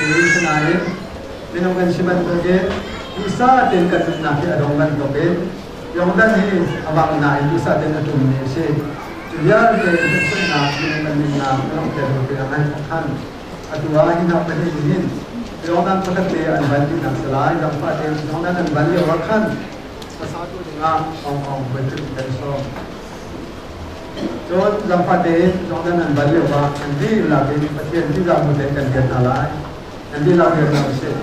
Sinain minung kan si bantukin duhsah tein kan nunnak hi a dong bantukin Jordan hi a bang nain duhsah tein a ṭummi a si. Cu vialte hmelchunhnak minung kan nunnak a langhter tu tiang ai thawk than. Atu ah hi hna pahnih hin Jordan pakhat te an van tinak si lai. Zangfah tein Jordan an van lio ah khan hmasa tu dingah Hong Kong voikhat kan sawm. Cun zangfah tein Jordan an van lio ah an dihlak in Pathian tihzah bu tein kan rian hna lai. An dihlak rian hna usih.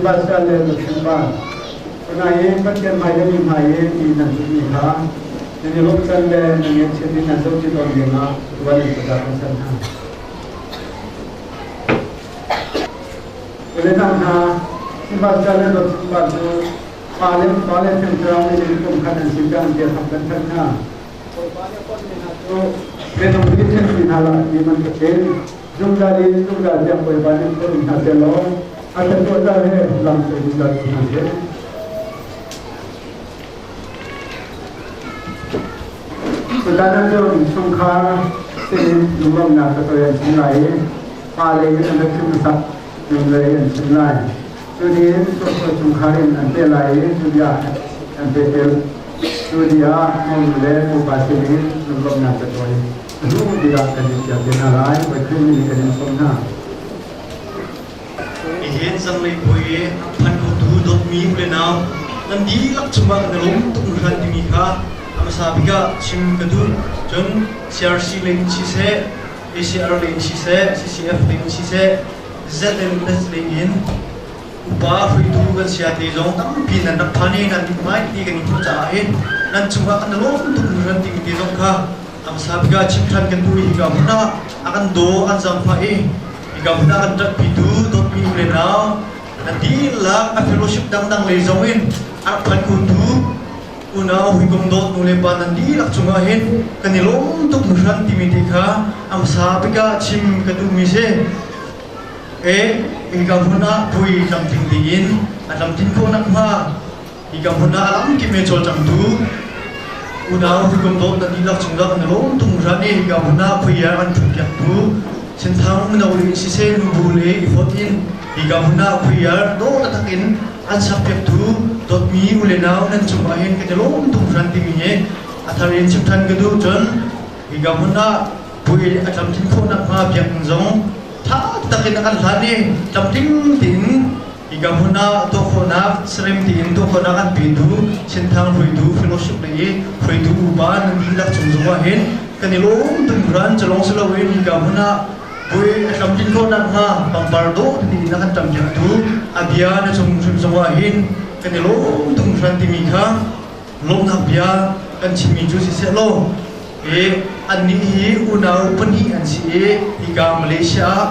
Silvastar le Luxembourg. Nain Pathian hmai le mi hmai i mi nan zumhmi kha nan i lawmhcan le nan ngaihchiat in nan zohṭi tawn dingah tuan in thazaang kan san hna. Ulenau hna, Silvastar le Luxembourg cu pa le fapa le Thiang Thlarau nih in kum khat an si cang tiah thawng kan thanh hna. Bawipa nih a fonhmi hna cu minung nih ṭhenmi hna lah ti bantukin zungzal in zungzal tiang Bawipa nih phorh hna sehlaw a thluachuah he lam hruai zungzal ko hna seh. Tutan ahcun chungkhar sin lunglawmhnak ka tawi an chim lai i pa lei in an rak chim hmasak nu lei an chim lai. Cunin suahsuah chungkhar in an peh lai i cubia an pehtel. Cu ni ah monu le pupa sinin lunglawmhnak ka tawi. Hnu bik ah kan in chiah te hna lai. Bawi Khrih nih kan in sawm hna. Nihin zanlei puai i phan khotu dawtmi u le nau nan dihlak cungah kan i lawm tuk hringhran timi kha a hmasa bik ah chim ka duh. Cun CRC lei in siseh, ACR lei in siseh, CCF lei in siseh, ZMS lei in upa hruaitu kan siate zong tampi nan rak phan i nan mithmai ti kan i hmuh caah hin nan cungah kan i lawm tuk hringhran timi te zong kha a hmasa bik ah chim ṭhan kan duh i hika hmun ah a kan daw a kan zaangfah i hika hmun ah kan ṭanhpitu dawtmi u le nau nan dihlak a fellowship dangdang lei zong in a rak phan khotu unau hawikom dawt nu le pa nan dihlak cungah hin kan i lawm tuk hringhran timi te kha a hmasa bik ah chim ka duhmi si. E hika hmun ah pui tlamtling dingin a tlamtlin khawh nakhnga hika hmun ah a lamkip he cawlcangtu unau hawikom dawt nan dihlak cungah kan i lawm tuk hringhran i hika hmun ah pui ah kan ṭhutpiaktu Senthang mino le siseh nubu le i fawt in hika hmun ah pui ah dawh taktak in an sakpiaktu dawtmi u le nau nan cungah hin kan i lawm tuk hringhran timi hi a thar in chim ṭhan ka duh. Cun hika hmun ah pui a tlamtlin khawh nakhnga biakinn zong ṭha tak in a kan hlan i tlamtling tein hika hmun ah tuah khawhnak serem tein tuah khawhnak an petu Senthang hruaitu fellowship lei i hruaitu upa nan dihlak cung zongah hin kan i lawm tuk ran culong si loin hika hmun ah pui a tlamtlin khawh nakhnga pangpar dawh tete in a kan ṭampiaktu a bia na cung hrim zongah hin kan i lawm tuk hran timi kha lawmhnak bia kan chimmi cu siseh law i annih hi unau pahnih an si i hika Malaysia ah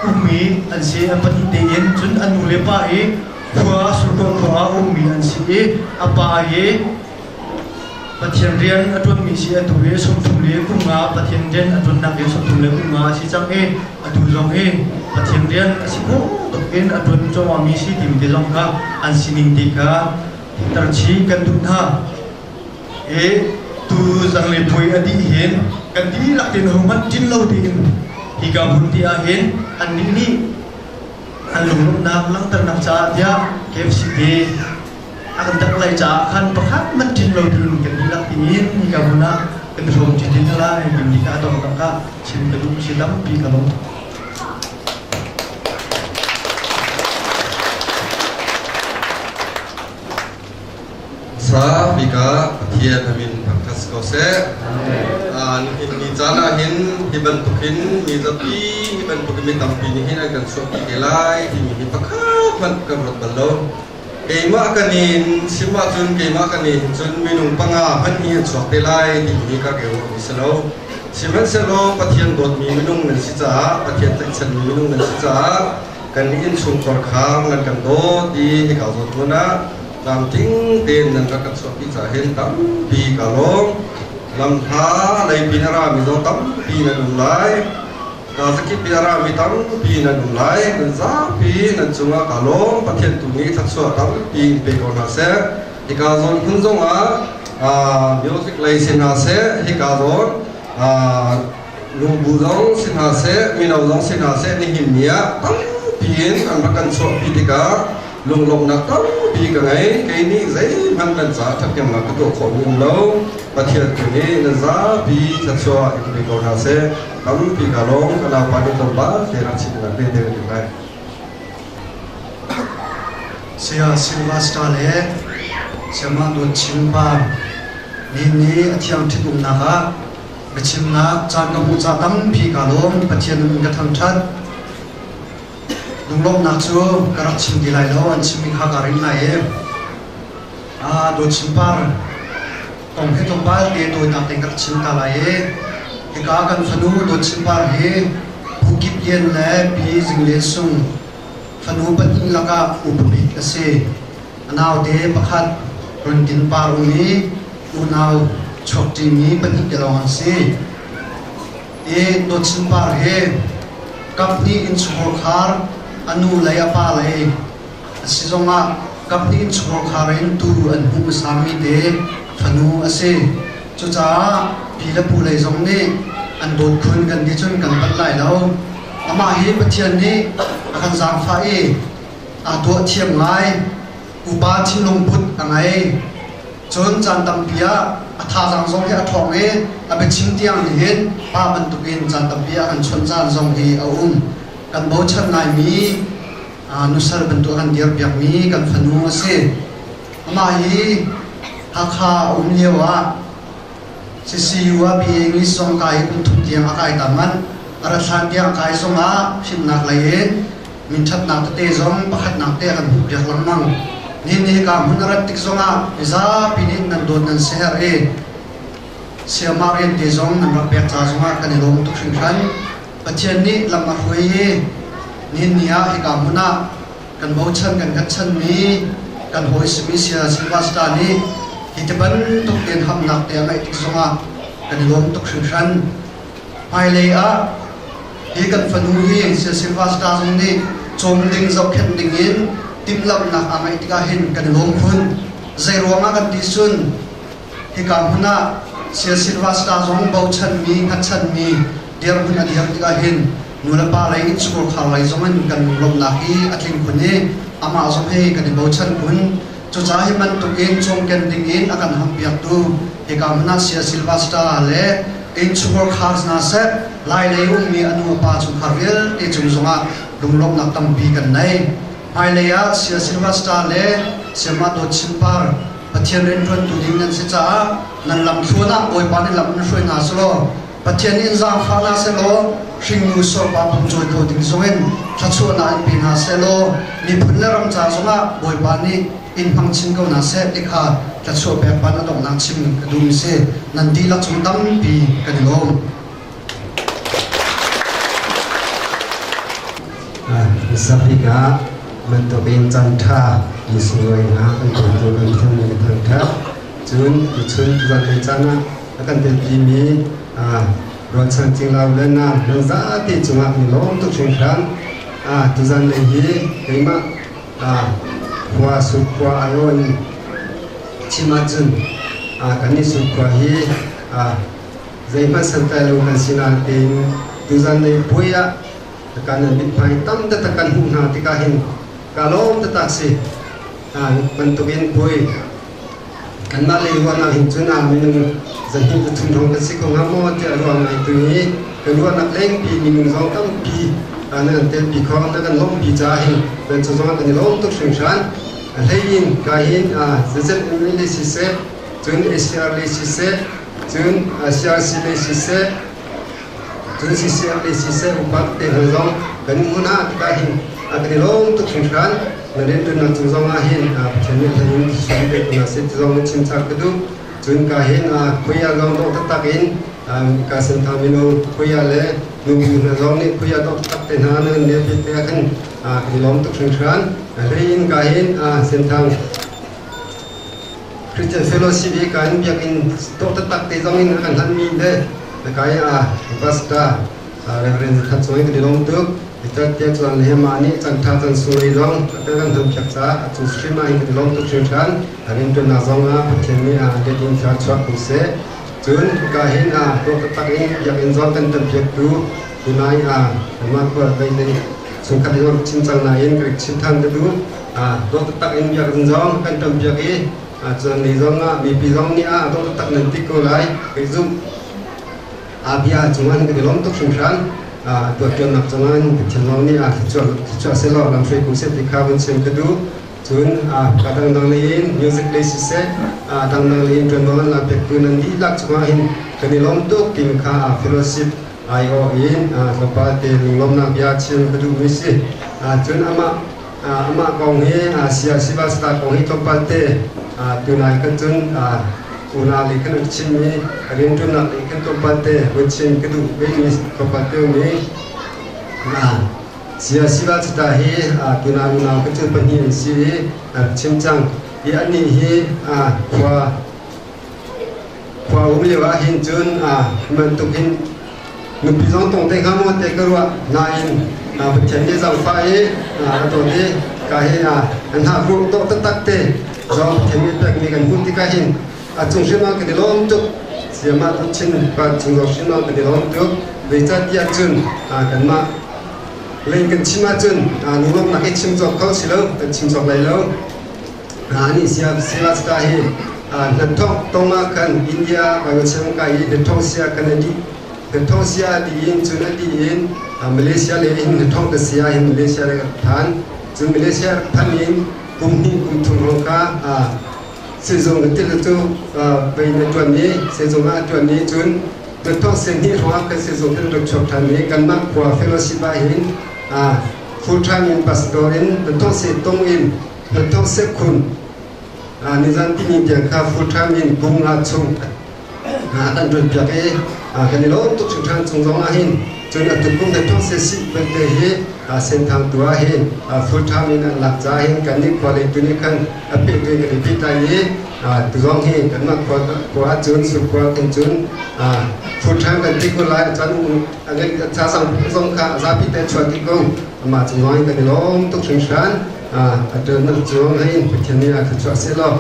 ummi an si. An pahnih tein cun an nu le pa hi khua Surkong khua ah ummi an si i a pa hi Pathian rian a ṭuanmi si. Atu hi 35 kum Pathian rian a ṭuannak hi 35 kum a si cang i atu zong hi Pathian rian a si khawh tuk in a ṭuan cuahmahmi si timi te zong kha an sining te kha tarchi kan duh hna. I tu zanglei puai a dih hin kan dihlak tein hohmanh ṭin lo tein hika hmun te ah hin annih nih an lunglawmhnak langhternak caah tiah KFC te a kan dak lai caah khan pakhat hmanh ṭin lo tein kan dihlak tein hika hmun ah kan i hrawm ṭi te hna lai timi kha a dongh ah chim ka duh si tampi ka lawm. Sa bika Pathian a min thangṭhat si ko seh. Nihin ni caan ah hin hi bantukin mi zapi hi bantukin mi tampi nih hin an kan chuahpi te lai timi hi pakhat hmanh kan ruat bal lo. Keimah kan in chim ahcun keimah kan in cun minung panga hmanh hi an chuak te lai timi hi ka ke ruahmi si lo. Sihmanhsehlaw Pathian dawtmi minung nan si caah Pathian tlaihchanmi minung nan si caah kan innchungkhar khar nan kan dawt i hika zawt hmun ah tlamtling tein nan rak kan chuahpi caah hin tampi ka lawm. Lamhla leipi a rami zong tampi nan um lai. Kazakip i a rami tampi nan um lai. Nan zapi nan cungah ka lawm. Pathian tu nih thluachuah tampi in pe ko hna seh. Hika zawn hmun zongah music lei si hna seh, hika zawn Nubu zong si hna seh, mino zong si hna seh, nihin ni ah tampi in an rak kan chuahpi tikah lunglawmhnak tampi ka ngei. Kei nih zeihmanh nan caah ṭhathnemnak ka tuah khawhmi um lo. Pathian tu nih nan zapi thluachuah in pe ko hna seh. Tampi ka lawm. Ka naupa nih tlawmpal te rak chimnak ve te ka duh lai. Saya Sylvester le Sayamah Dawt Chin Par nihin ni a thiang ṭhitumnak ah Biachimnak caan ka hmuh ca tampi kaa lawm. Pathian in ka thangṭhat. Lunglawmhnak cu ka rak chim ti lai lo, an chimmi kha ka ring lai i Dawt Chin Par kong hi tlawmpal te tawinak tein ka rak chim ta lai i hika kan fanu Dawt Chin Par hi Pu Kip Lian le Pi Zing Lian Sung fanu pahnih lakah upa bik a si. A naute pakhat Run Tin Par um i unau chuakṭimi pahnih te lawng an si. I Dawt Chin Par hi kaphnih innchungkhar a nu lei a pa lei a si zongah kaphnih innchungkhar in tuu an hmuh hmasami te fanu a si. Cucaah pi le pu lei zong nih an dawt khun kan ti cun kan palh lai lo. Amah hi Pathian nih a kan zaangfah i aa tuah thiam ngai. Upa thinlung put a ngei. Cun caan tampi ah a thazaang zong hi a ṭhawng i a biachim tiang nih hin pa bantukin caan tampi ah kan chawnh caan zong hi a um. Kan bochan ngaimi nusal bantuk a kan dirpiakmi kan fanu a si. Amah hi Hakha a um lio ah CCU ah BA English zong kai i kum thum tiang a kai ta manh. A rat hlan tiang a kai zong ah fimnak lei in minṭhatnak tete zong pakhatnak te a kan hmuhpiak lengmang. Nihin ni hika hmun a rat tik zongah mizapi nih nan dawt nan siaherh i sayamah rian te zong nan rak pek ca zongah kan i lawm tuk hringhran. Pathian nih lam a hruai i nihin ni ah hika hmun ah kan bochan kan hngatchanmi kan hawi simi Saya Silvasta nih hi ti bantuk tein hamnak te a ngeih tik zongah kan i lawm tuk hringhran. Hmailei ah hi kan fanu hi Saya Silvasta zong nih cawm ding zohkhenh ding in timhlamhnak aa ngeih tikah hin kan i lawm khun. Zei ruangah kan ti cun hika hmun ah Saya Silvasta zong bochanmi hngatchanmi dirhmun a dir tikah hin nulepa lei innchungkhar lei zong in kan lunglawmhnak hi a tling khun i amah zong hi kan i bochan khun. Cucaah hi bantuk in cawmken ding in a kan hampiaktu hika hmun ah Saya Silvasta le innchungkhar hna seh, Lai lei ummi a nu a pa chungkhar vialte cung zongah lunglawmhnak tampi kan nei. Hmailei ah Saya Silvasta le Sayamah Dawt Chin Par Pathian rianṭuantu ding nan si caah nan lamthluan ah Bawipa nih lam in hruai hna selaw Pathian nih in zaangfah hna sehlaw hringnu sorpa pum cawi kho ding zongin thluachuahnak in pe hna sehlaw miphun le ram ca zongah Bawipa nih in hmang chin ko hna seh ti kha thluachuah pek ban a donghnak chim ka duhmi si. Nan dihlak cung tampi kan i lawm. Sabik ah bantukin caan ṭha mi sunglawi hna kan tuantu kan thinlung kan thangṭhat. Cun tuchun zanlei caan ah a kan telpimi rualchan cinglau le na nan zate cungah kan i lawm tuk hringhran. Tuzan lei hi keimah khua surkhua aiawh in chim ahcun kan i surkhua hi zeihmanh santlai lo kan si nain tein tuzan lei puai ah kan mithmai tam taktak kan hmuh hna tikah hin ka lawm taktak si. Bantukin puai kanmah lei ruahnak hin cun minung zahnih pathum hrawng kan si ko hnga maw tiah ruah ngai tu hi kan ruahnak lengpi minung zong tampi na kan telpi kho na kan lawmhpi caah hin kan cu zong kan i lawm tuk hringhran. A hlei in ka hin ZZM lei siseh, cun ACR lei siseh, cun CRC lei siseh, cun CCF lei siseh, upa te hna zong kan hmun ah tikah hin kan i lawm tuk hringhran. Na rianṭuannak cung zong ah hin Pathian nih hlei in thluachuah in pe ko hna seh ti zong chim char ka duh. Cun ka hin khuia zong dawh taktak in ka senthang mino khuia le nubu hna zong nih khuia dawh taktak te hna nan ne te ah khan kan i lawm tuk hringhran. Hlei in ka hin senthang Christian Fellowship i kan biakinn dawh taktak te zong in kan hlanmi le kai ah Pastor Reverend Khat Cung in kan i lawm tuk. Tat chuan le mah nih can tha can suri zong kan han piak caah cu stream ah hin kan i lawm tuk hringhran. Rian tuannak zong ah Pathian nih a let in thla chuak ko seh. Cun ka hin a dawh taktak in biakinn zong kan tam piaktu tunai a mah khua lei lei chungkhat zong chim cang nain ka chim than ka duh. Dawh taktak in biakinn zong kan tam piak i cun ni zong ah mipi zong nih a dawh taktak nan ti ko lai kai zumh. A bia cungah kan i lawm tuk hringhran. Tuahṭuannak cungah Pathian lawng nih thluachuah sehlaw lamhruai ko seh ti kha vun chim ka duh. Cun ka dangdang lei in music lei siseh, dangdang lei in ṭuanvo an lak piaktu nan dihlak cungah hin kan i lawm tuk timi kha fellowship. aiawh in tlawmpal te lunglawmhnak bia chim ka duhmi si. Cun amah amah kong hi Sia Sivasta kong hi tlawmpal te tunai kan cun unau lei khan an chimmi rianṭuannak lei khan tlawmpal te vun chim ka duh vemi tlawmpal te um i Sia Sivasta hi tunai unau ka cu pahnih an si i chim cang i annih hi khua Khua um lio ah hin cun bantuk hin nupi zong tong te hnga maw te ka ruah nain Pathian nih zaangfah i a dawt i ka hi an hna ruang dawh taktak te zong Pathian nih pekmi kan hmuh tikah hin a cung hrim ah kan i lawm tuk siamah tu chin pa cung zong hrim ah kan i lawm tuk zeicahtiah cun kanmah lei kan chim ahcun lunglawmhnak hi chim cawk kho si lo kan chim cawk lai lo. Ani sia Silaska hi hnathawk tong ah khan India Bangladesh ka i hnathawk sia kan a dih hnathawk sia a dih in cun a dih in Malaysia le hin hnathawk ka sia hin Malaysia le rak phan cun Malaysia rak phan in kum hnih kum thum hrawng kha sizung ka til cu vei na tuan i sizung ah tuan i cun hnathawk se hnih hrawng kan sizung kan rak chuak than i kanmah khua fellowship ah hin full time in pastor in hnathawk se tong in Hnathawk sekhun nizan timi tiang kha full time in kum nga chung kan ṭuan piak i kan i lawm tuk hringhran chung zong ah hin cun atu kum hnathawk se si belte hi senthang tu ah hin full time in an lak caah hin kan nih khua lei tu nih khan a peh tu in kan i peh lai i tu zong hi kanmah khua khua ah cun surkhua khin cun full time kan ti ko lai cun a sang zong kha zapi te chuah ti ko amah cung zong hin kan i lawm tuk hringhran a ṭuannak cu hin Pathian nih a thluachuah sehlaw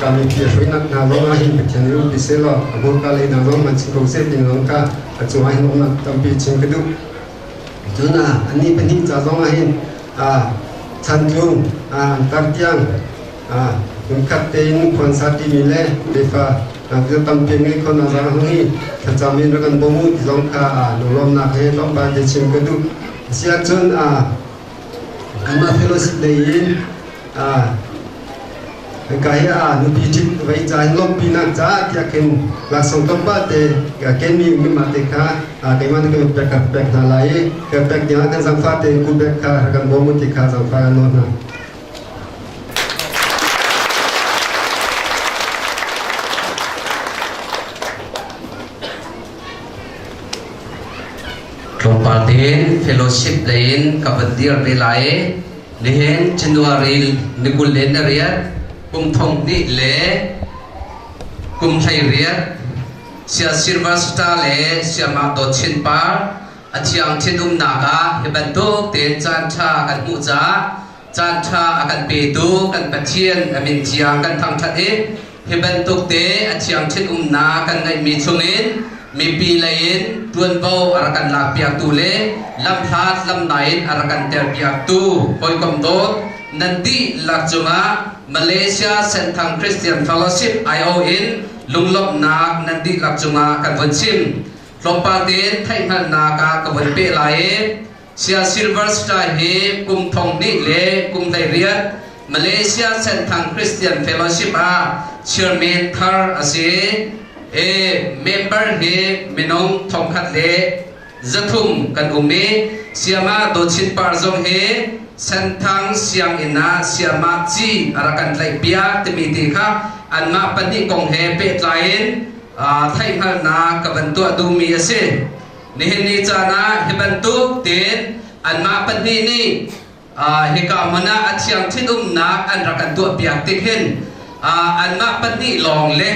ka mipi a hruainak hna zong ah hin Pathian nih umpi sehlaw a hmurka lei hna zong man chim ko seh ti zong kha a cungah hin umnak tampi chim ka duh. Cun annih pahnih ca zong ah hin chantlung tartiang hmunkhat tein khuansa timi le tefa tampi ngei kho na zang hi thlacam in rak kan bawm u ti zong kha lunglawmnak he tlawmpal te chim ka duh. Asiahcun Kanmah fellowship lei in ka hi a nupi ṭhit vei ca in lawmhpinak caah tiah khin laksawng tlawmpal te kenmi ummi te kha keimah nih kan pek ka pek hna lai i ka pek dingah kan zangfah tein ku bek kha rak kan bawm u ti kha zangfah kan nawl hna. Tlawmpal tein fellowship lei in ka van dir ve lai i nihin January ni 28 kum thong hnih le kum 18 Sia Sylvester le Siamah Dawt Chin Par a thiang thinumnak ah hi bantuk tein caan ṭha kan hmuh caah caan ṭha a kan petu kan Pathian a min thiang kan thangṭhat i hi bantuk te a thiang ṭhitumnak kan ngeihmi chungin mipi lei in ṭuanvo a rak kan lakpiaktu le lamhlat lamnai in a rak kan telpiaktu hawikom dawt nan dihlak cungah Malaysia Senthang Christian Fellowship IO in lunglawmhnak nan dihlak cungah kan vun chim. Tlawmpal tein theihhngalhnak ah ka vun peh lai i Sia Silver Star hi kum thong hnih le kum 18 Malaysia Senthang Christian Fellowship ah chairman thar a si. E member hi minung thongkhat le zathum kan um i Siama Dawchin Par zong hi Senthang sianginn ah Siama ci a rak kan tlaih piak timi ti kha anmah pahnih kong he pehtlai in theihhngalhnak ka van tuah duhmi a si. Nihin ni caan ah hi bantuk tein anmah pahnih nih hika hmun ah a thiang ṭhitumnak an rak kan tuahpiak tik hin anmah pahnih lawng le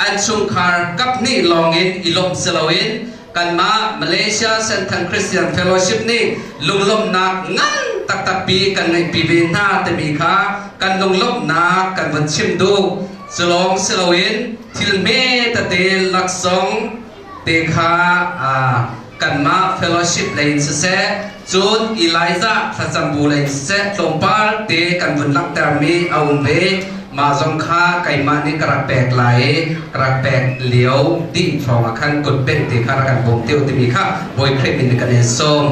an chungkhar kaphnih lawng in i lawmh si loin kanmah Malaysia Senthang Christian Fellowship nih lunglawmhnak ngan taktak pi kan ngeihpi ve hna timi kha kan lunglawmhnak kan vun chim duh. Cu lawng si loin thil hme tete laksawng te kha kanmah fellowship lei in siseh cun Elijah thlacam bu lei in siseh tlawmpal te kan vun langhtermi a um ve mah zong kha keimah nih ka rak pek lai i ka rak pek lio dih hrawng ah khan kut benh te kha rak kan bawm te timi kha Bawi Khrih min kan in sawm.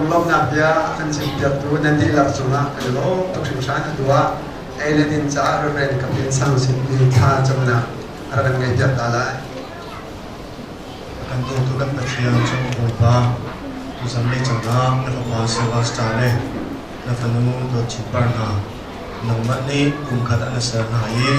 Lunglawmhnak bia a kan chimpiaktu nan dihlak cungah kan i lawm tuk hringhran. Atu ah ei le din caah Reverend Kapin Sang Sit nih thla camnak a rak kan ngeihpiak ta lai. A kan dawtu kan Pathian cu Bawipa, tuzan lei cangah na fapa Sylvester le na fanu Dawt Chin Par hna, nangmah nih kum khat ah na ser hna i